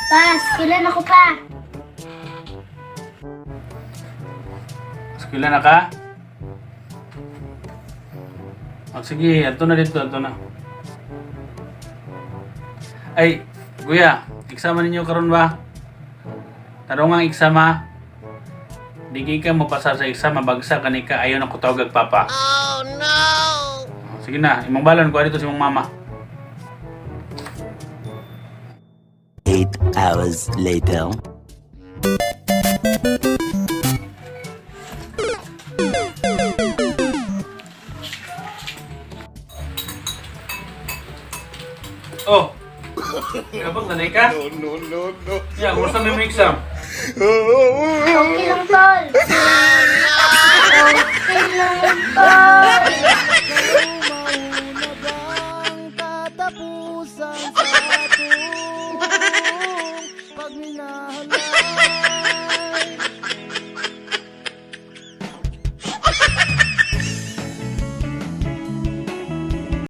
Pa, eskwela na ko, pa. Eskwela na ka? Oh, sige, ato na dito, ato na. Ay, kuya, exam ninyo karon ba? Tarong ang exam ha. Di kay ka mapasa sa exam, mabagsak ka ni ka, ayaw na ko tawag papa. Oh no! Sige na, imong balon ko dito si imong mama. 8 hours later. Oh! Kapag nanay ka? No, no, no, no. Yeah, kumusta may exam? Okay lang, tol. Okay lang, tol. Mauna bang katapusan sa atong pagminahal?